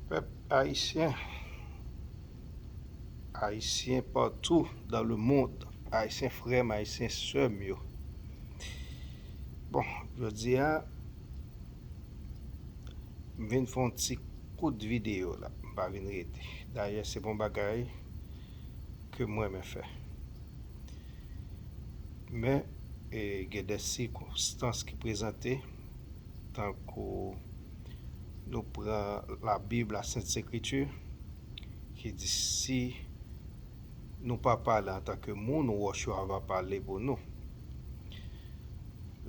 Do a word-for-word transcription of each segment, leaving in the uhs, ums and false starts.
Pèp ayisyen, ayisyen partout dans le monde, ayisyen frè m, ayisyen sè m yo. Bon, jodi a, m vin fè yon ti kout videyo la, m pa vin rete. Dayè, se pa yon bagay ke m renmen fè. Men, e, gen de sikonstans ki prezante, tankou nou pran Labib, la Sent Ekriti, ki di si nou pa pale antanke moun, wòch yo ava pale pou nou.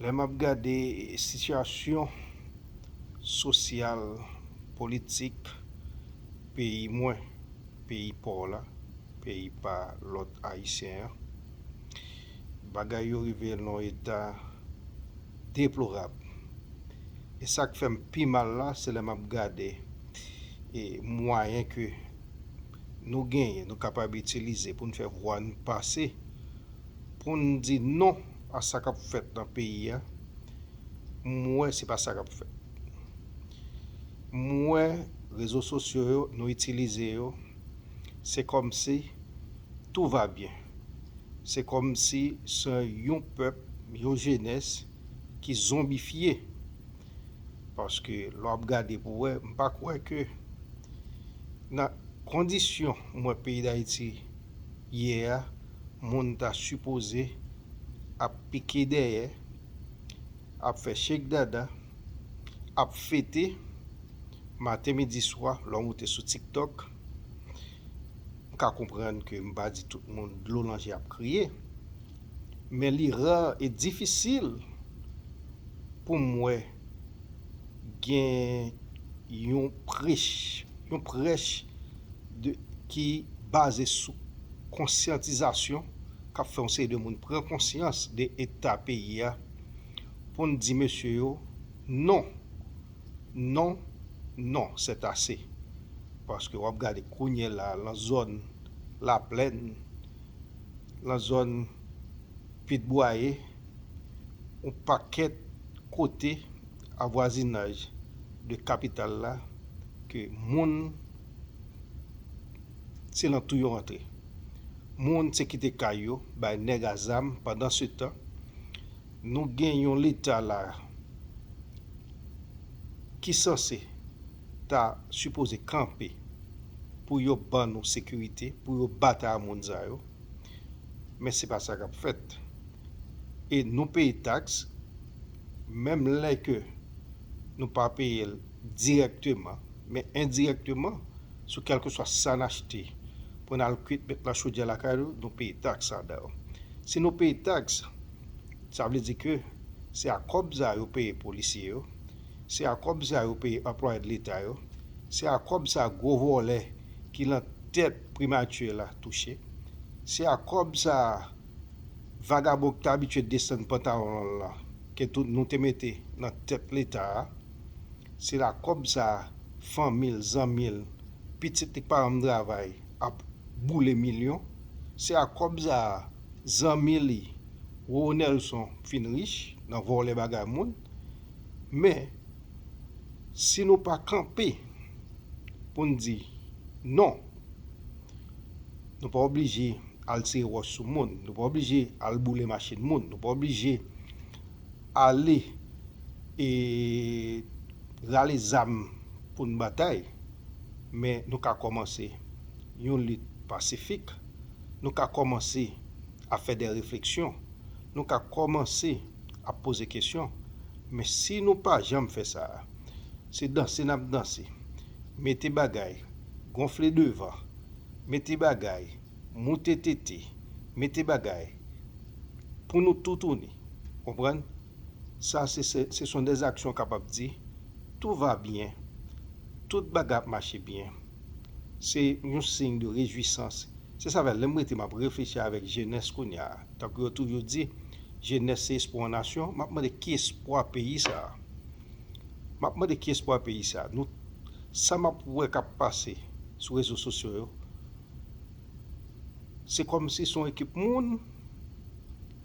Lè m ap gade sitiyasyon sosyal, politik peyi mwen, peyi pa w la, peyi pa lòt ayisyen an, bagay yo rive nan yon eta deplorab. E sa k fè m pi mal la, se lè m ap gade, e, mwayen ke nou genyen, nou kapab itilize pou n fè vwa n pase, pou n di non a sa k ap fèt nan peyi a, m wè se pa sa k ap fèt. M wè rezo sosyo yo, nou itilize yo, se kòmsi tout va byen. Se kòmsi se yon pèp, yon jenès ki zonbifye. Paske lè w ap gade pou wè, m pa kwè ke nan kondisyon m wè peyi Dayiti ye a, moun ta sipoze ap pike dèyè, ap fè chek dada, ap fete, maten, midi, swa, lè w moute sou TikTok. M ka konprann ke m pa di tout moun dlo nan je ap kriye, men li ra e difisil pou m wè gen yon prèch, yon prèch de, ki baze sou konsyantizasyon, k ap fè yon seri de moun pran konsyans de eta peyi a, pou n di mesye yo non, non, non, c'est assez. Paske w ap gade kounye la, lan zòn Laplèn, lan zòn Pitbwaye, yon pakèt kote a vwazinaj de kapital la, ke moun se lan tou yo rantre. Moun se kite kay yo bay nèg a zam. Pandan se tan, nou gen yon leta la ki sanse ta sipoze kanpe pou yo ban nou sekirite, pou yo batay a moun sa yo. Men se pa sa k ap fèt. E nou peye taks, menm lè ke nou pa peye l dirèkteman, men endirèkteman, sou kèlkeswa sa n achte, pou n al kwit met nan chodyè lakay nou, nou peye taks andan yo. Si nou peye taks, sa vle di ke se a kòb sa yo peye polisye yo, se a kòb sa yo peye anplwaye de leta yo, se a kòb sa gwo vòlè ki lan tèt primati la touche, se a kòb sa vagabon ki te abitye desann pantalon l lan, ke tout nou te mete nan tèt leta a, se la kòb sa fanmi l, zanmi l, pitit li k pa janm travay ap boule milyon, se a kòb sa zanmi li, Roro Nelson, fin rich nan vòlè bagay moun. Men, si nou pa kanpe pou n di non, nou pa oblije al tire wòch sou moun, nou pa oblije al boule machin moun, nou pa oblije ale e rale zam pou n batay, men nou ka kòmanse yon lit pasifik, nou ka kòmanse ap fè de refleksyon, nou ka kòmanse ap poze kesyon. Men si nou pa janm fè sa, se danse n ap danse, mete bagay, gonfle devan, mete bagay, moute tete, mete bagay, pou nou toutouni. Konprann? Sa se, se, se sont des actions kapab di, tout va bien, tout bagay ap mache byen. Se yon siy de rejwisans. Se sa fè, lè m rete, m ap reflechi avèk jenès kounye a. Tankou yo toujou di, jenès se espwa yon nasyon. M ap mande ki espwa peyi sa a? M ap mande ki espwa peyi sa a? Nou, sa m ap wè k ap pase sou rezo sosyo yo, se kòmsi se yon ekip moun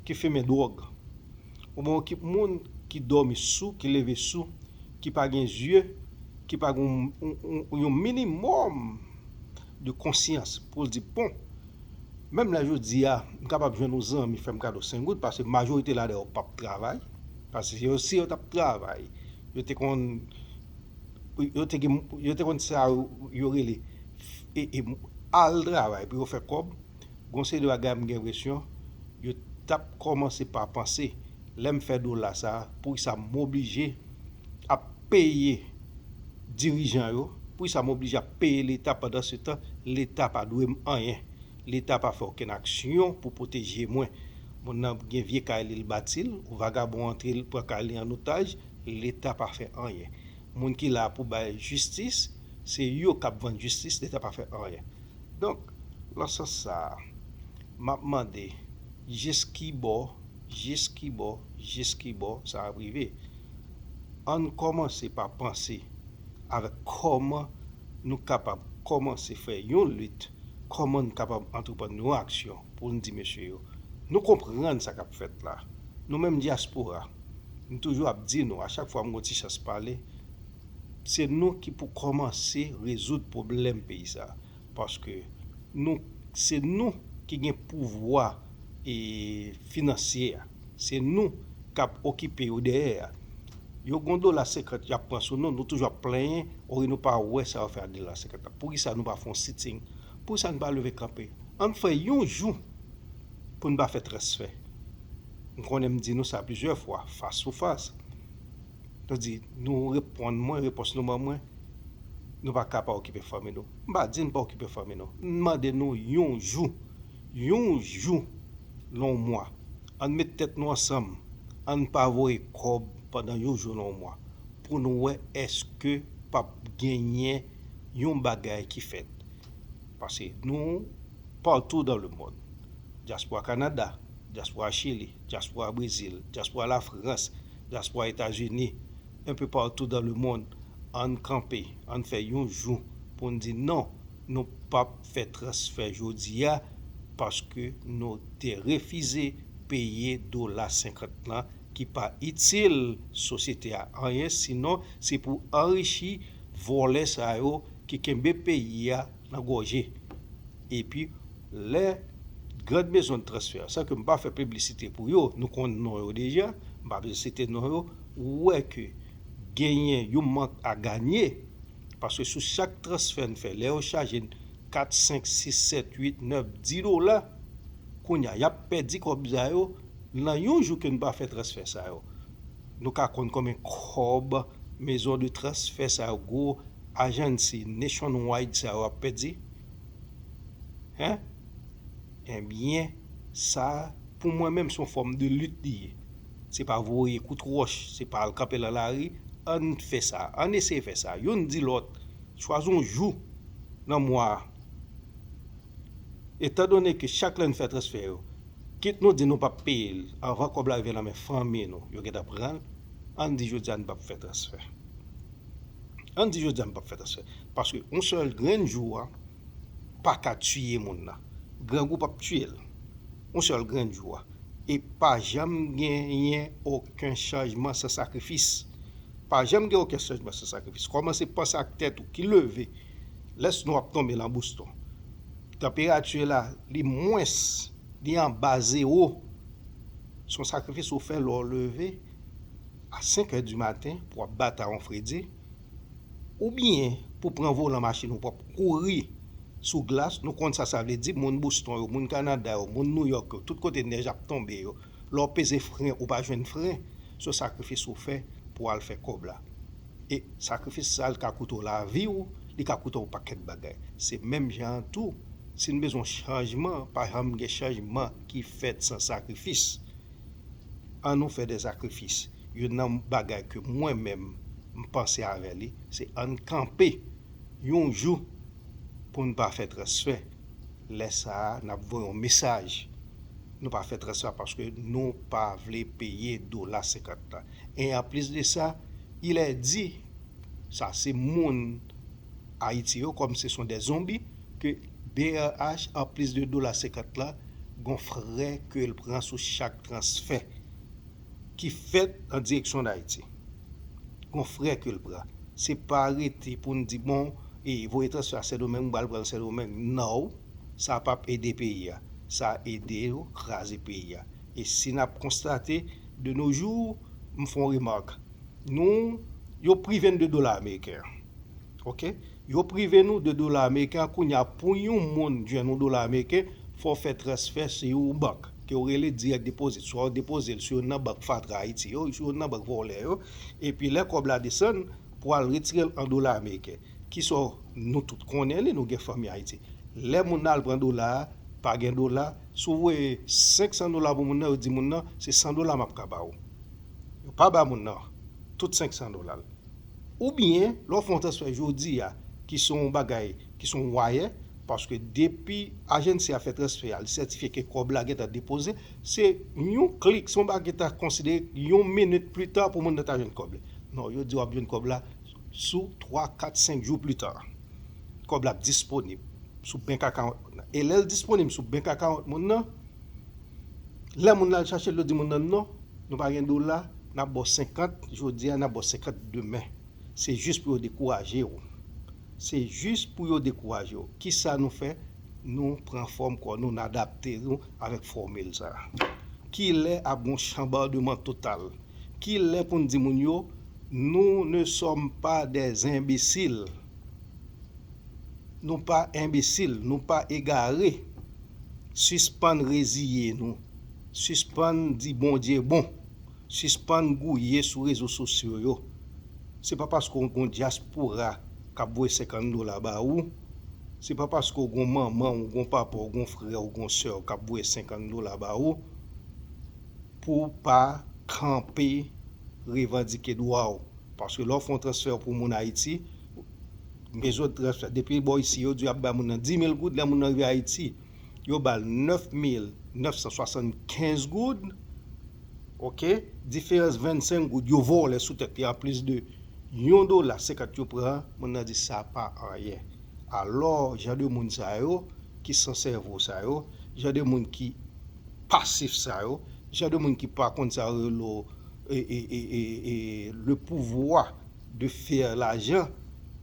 ki fimen dwòg, oubyen yon ekip moun ki dòmi sou, ki leve sou, ki pa gen zye, ki pa gen yon, yon, yon minimòm de konsyans pou l di, bon, menm lè jodi a, m kapab jwenn yon zanmi fè m kado senk goud, paske majorite ladan yo p ap travay, paske yo, si yo t ap travay, yo te konn, yo te gen, yo te konn sa yo, yo rele, e, e, al travay pou yo fè kòb, gon seri de bagay m gen enpresyon, yo t ap kòmanse pa panse, lè m fè dola sa, poukisa m oblije ap peye dirijan yo, poukisa m oblije ap peye Leta pandan se tan, Leta pa dwe m anyen. Leta pa fè okenn aksyon pou pwoteje mwen. Moun nan gen vye kay li, l bati l, yon vagabon antre, l pran kay li an otaj, Leta pa fè anyen. Moun ki la pou bay jistis, se yo k ap vann jistis, Leta pa fè anyen. Donk, nan sans sa a, m ap mande, jis ki bò, jis ki bò, jis ki bò sa ap rive? Ann kòmanse pa panse avèk kòman nou kapab kòmanse fè yon lit, kòman n kapab antreprann yon aksyon pou n di mesye yo, nou konprann sa k ap fèt la. Nou menm dyaspora, m toujou ap di nou, a chak fwa m gon ti chans pale, se nou ki pou kòmanse rezoud pwoblèm peyi sa a. Paske nou, se nou ki gen pouvwa e finansye a. Se nou k ap okipe yo dèyè a. Yo gon dola senkant y ap pran sou nou, nou toujou ap plenyen, oke, nou pa wè sa yo fè ak dola senkant la. Poukisa nou pa fè yon sitting? Poukisa nou pa leve kanpe? Ann fè yon jou pou n pa fè transfè. M konnen m di nou sa plizyè fwa, fas pou fas. Nou di, nou reponn mwen, repons nou ban mwen, nou pa ka pa okipe fanmi nou. M pa di n pa okipe fanmi nou. M mande nou yon jou, yon jou nan yon mwa. Ann met tèt nou ansanm, ann pa voye kòb pandan yon jou nan yon mwa, pou nou wè èske p ap genyen yon bagay ki fèt. Paske nou partou dans le monde. Dyaspora Kanada, dyaspora Chili, dyaspora Brezil, dyaspora Lafrans, dyaspora Etazini, un peu partout dans le monde, ann kanpe, ann fè yon jou pou n di non, nou p ap fè transfè jodi a, paske nou te refize peye dola senkant lan ki pa itil sosyete a anyen, sinon se pou anrichi vòlè sa yo ki kenbe peyi a nan gòje. Epi, lè grande maison de transfert, san ke m pa fè piblisite pou yo, nou konn non yo deja, m pa bezwen site non yo, ou wè ke genyen yon mank a ganye, paske sou chak transfè n fè, lè yo chaje n kat, senk, sis, sèt, uit, nèf, dis dola, kounye a, y ap pèdi kòb sa yo nan yon jou ke n pa fè transfè sa yo. Nou ka konn konbyen kòb maison de transfert sa yo, gwo ajansi nationwide sa yo ap pèdi? Hein? Ebyen, sa, pou mwen menm, se yon fòm de lit li ye. Se pa voye kout wòch, se pa al kanpe nan lari. Ann fè sa, ann eseye fè sa. Youn di lòt, chwazi yon jou nan mwa a. Etandone ke chak lè n fè transfè yo, kit nou di nou p ap peye l, anvan kòb la rive nan men fanmi nou, yo gentan pran l, ann di jodi a n p ap fè transfè. Ann di jodi a n p ap fè transfè. Paske yon sèl grenn jou a pa ka tiye moun nan. Grangou p ap tiye l. Yon sèl grenn jou a. E pa janm genyen okenn chanjman san sakrifis. Pa janm gen okenn chanjman san sakrifis. Kòmanse panse ak tèt ou ki leve. Lè sno ap tonbe nan Boston, tanperati la, li mwens, li anba zewo. Se yon sakrifis ou fè lè w leve a senk è di maten pou w ap batay yon fredi, oubyen pou pran volan machin ou pou w ap kouri sou glas. Nou konn sa sa vle di, moun Boston yo, moun Kanada yo, moun Nouyòk yo, tout kote nèj ap tonbe yo, lè w peze fren, ou pa jwenn fren, se yon sakrifis ou fè pou w al fè kòb la. E sakrifis sa, li ka koute w lavi w, li ka koute w yon pakèt bagay. Se menm jan an tou, si n bezwen chanjman, pa janm gen chanjman ki fèt san sakrifis. Ann nou fè de sakrifis. Youn nan bagay ke mwen menm, m panse avè li, se ann kanpe yon jou pou n pa fè transfè. Lè sa a, n ap voye yon mesaj. Nou pa fè transfè paske nou pa vle peye dola senkant la. E anplis de sa, il est dit, sa se moun Ayiti yo, comme ce sont des zombies, ke B R H, anplis de dola senkant la, gon frè ke l pran sou chak transfè ki fèt an direksyon Dayiti. Gon frè ke l pran. Se pa rete pou n di, bon, e voye transfè a Sendomeng, m pral pran l Sendomeng. No, sa p ap ede peyi a. Sa ede yo kraze peyi a. E si n ap konstate, de nos jours, m fè yon remak. Nou, yo prive n de dola ameriken an. Oke? Yo prive nou de dola ameriken an. Kounye a, pou yon moun jwenn yon dola ameriken, fò w fè transfè sou yon bank ke yo rele direct deposit. Swa yo depoze l sou youn nan bank fatra Ayiti yo, sou youn nan bank vòlè yo. Epi lè kòb la desann, pou al retire l an dola ameriken. Kisa nou tout konnen li, nou gen fanmi Ayiti. Lè moun nan al pran dola a, pa gen dola, si w voye senk san dola pou moun nan, yo di moun nan, se san dola m ap ka ba ou. Yo pa ba moun nan tout senk san dola l. Oubyen, lè w fè yon transfè jodi a, ki se yon bagay, ki se yon wayè, paske depi ajansi a fè transfè a, li sètifye ke kòb la gentan depoze, se yon klik, se yon bagay ki ta konsidere yon minit pli ta pou moun nan ta jwenn kòb li. Non, yo di w ap jwenn kòb la sou twa, kat, senk jou pli ta. Kòb la ap disponib sou bank account moun nan. E lè l disponib sou bank account moun nan, lè moun nan al chache l, yo di moun nan, non, nou pa gen dola, n ap ba w senkant jodi a, n ap ba w senkant demen. Se jis pou yo dekouraje w. Se jis pou yo dekouraje w. Kisa nou fè? Nou pran fòm kò nou, n adapte nou avèk fòmil sa a. Kilè ap gon chanbòdman total? Kilè pou n di moun yo, nous ne sommes pas des imbéciles? Nou pa enbesil, nou pa egare. Sispann reziye nou. Sispann di Bondye bon. Sispann gouye sou rezo sosyo yo. Se pa paske w gon dyaspora k ap voye senkant dola ba ou, se pa paske w gon manman, w gon papa, w gon frè, w gon sè w k ap voye senkant dola ba ou, pou w pa kanpe revandike dwa w. Paske lè w fè yon transfè pou moun Ayiti, mezon transfè, depi bò isi, yo di y ap bay moun nan dis mil goud, lè moun nan rive Ayiti, yo ba l nèf mil nèf san swasannkenz goud, oke, diferans vennsenk goud, yo vòlè sou tèt li, anplis de yon dola senkant yo pran, moun nan di sa pa anyen. Alò, jan de moun sa yo, ki san sèvo sa yo, jan de moun ki pasif sa yo, jan de moun ki pa konn sa yo rele, e, e, e, e, e, le pouvoir de faire l'argent,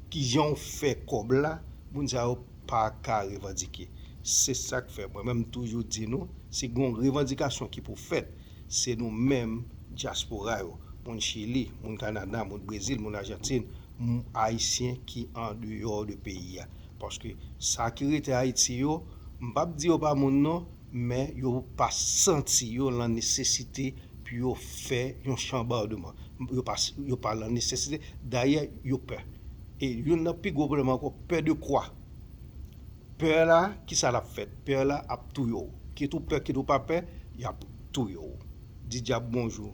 ki jan w fè kòb la, moun sa yo pa ka revandike. Se sa k fè mwen menm m toujou di nou, si gon revandikasyon ki pou fèt, se nou menm dyaspora yo, moun Chili, moun Kanada, moun Brezil, moun Ajantin, m-, Ayisyen ki andeyò de peyi a. Paske sa ki rete Ayiti yo, m p ap di yo pa moun non, men yo pa santi yo lan nesesite pou yo fè yon chanbòdman. Yo pa, yo pa lan nesesite, dayè yo pè. E youn nan pi gwo pwoblèm ankò, pè de kwa? Pè la, kisa l ap fèt? Pè la ap touye w. Kit ou pè, kit ou pa pè, y ap touye w. Di dyab bonjou,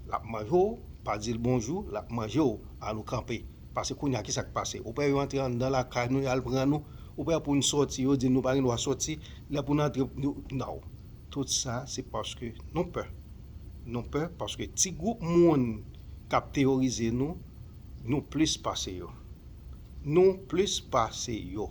l ap manje w. Pa di l bonjou, l ap manje w. Ann nou kanpe. Paske kounye a, kisa k pase? Ou pè yo antre anndan lakay nou, y al pran nou. Ou pè pou n sòti, yo di n nou pa gen dwa sòti. Lè pou n antre, nou, non. Tout sa, se paske nou pè. Nou pè paske ti gwoup moun k ap teyorize nou, nou plis pase yo. Nou plis pase yo.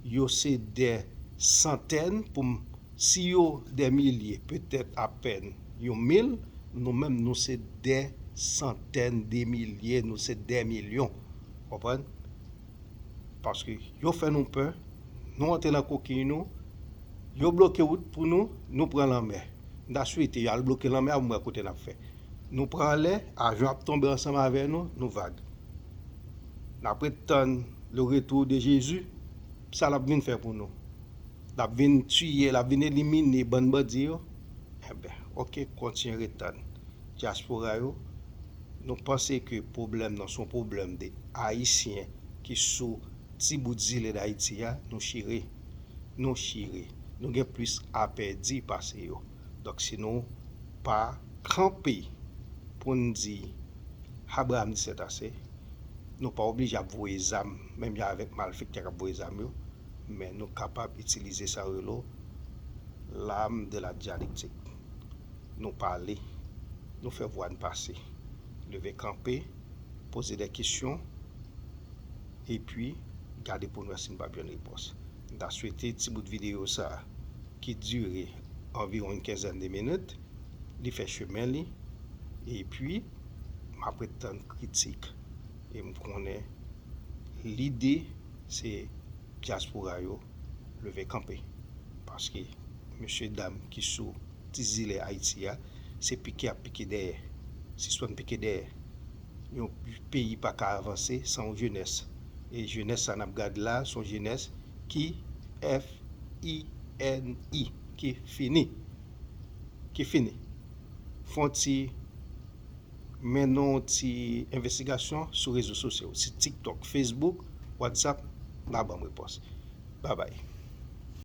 Yo se dè santèn pou m, si yo dè milye, petèt apèn yon mil, nou menm nou se dè santèn de milye, nou se dè milyon. Konprann? Paske yo fè nou pè, nou antre nan kokiy nou, yo bloke wout pou nou, nou pran lanmè. M ta swete y al bloke lanmè a pou m wè kote n ap fè. Nou pran anlè, avyon ap tonbe ansanm avè nou, nou vag. N ap ret tann le retour de Jésus, sa l ap vin fè pou nou? L ap vin tiye, l ap vin elimine bann bandi yo? Enben, oke, kontinye ret tann. Dyaspora yo, nou panse ke pwoblèm nan se yon pwoblèm de Ayisyen ki sou ti bout zile Dayiti a, nou chire. Nou chire. Nou gen plis a pèdi pase yo. Donk, si nou pa kanpe pou n di Abraham di sètase, nou pa oblije ap voye zam, menm jan avèk malfektè k ap voye zam yo, men nou kapab itilize sa yo rele l'arme de la dialectique. Nou pale, nou fè vwa n pase. Leve kanpe, poze de kesyon, epi gade pou n wè si n p ap jwenn repons. M ta swete ti bout videyo sa a, ki dire anviwon yon kenzèn de minit, li fè chemen li, epi m ap ret tann kritik E m konnen lide se dyaspora yo leve kanpe. Paske mesye dam ki sou ti zile Ayiti a, se pike y ap pike dèyè. Sispann pike dèyè. Yon peyi pa ka avanse san yon jenès. E jenès sa n ap gade la, se yon jenès ki F I N I, ki fini. Ki fini. Fè yon ti, mennen yon ti envestigasyon sou rezo sosyo, si TikTok, Facebook, WhatsApp, n a ban m repons. Babay.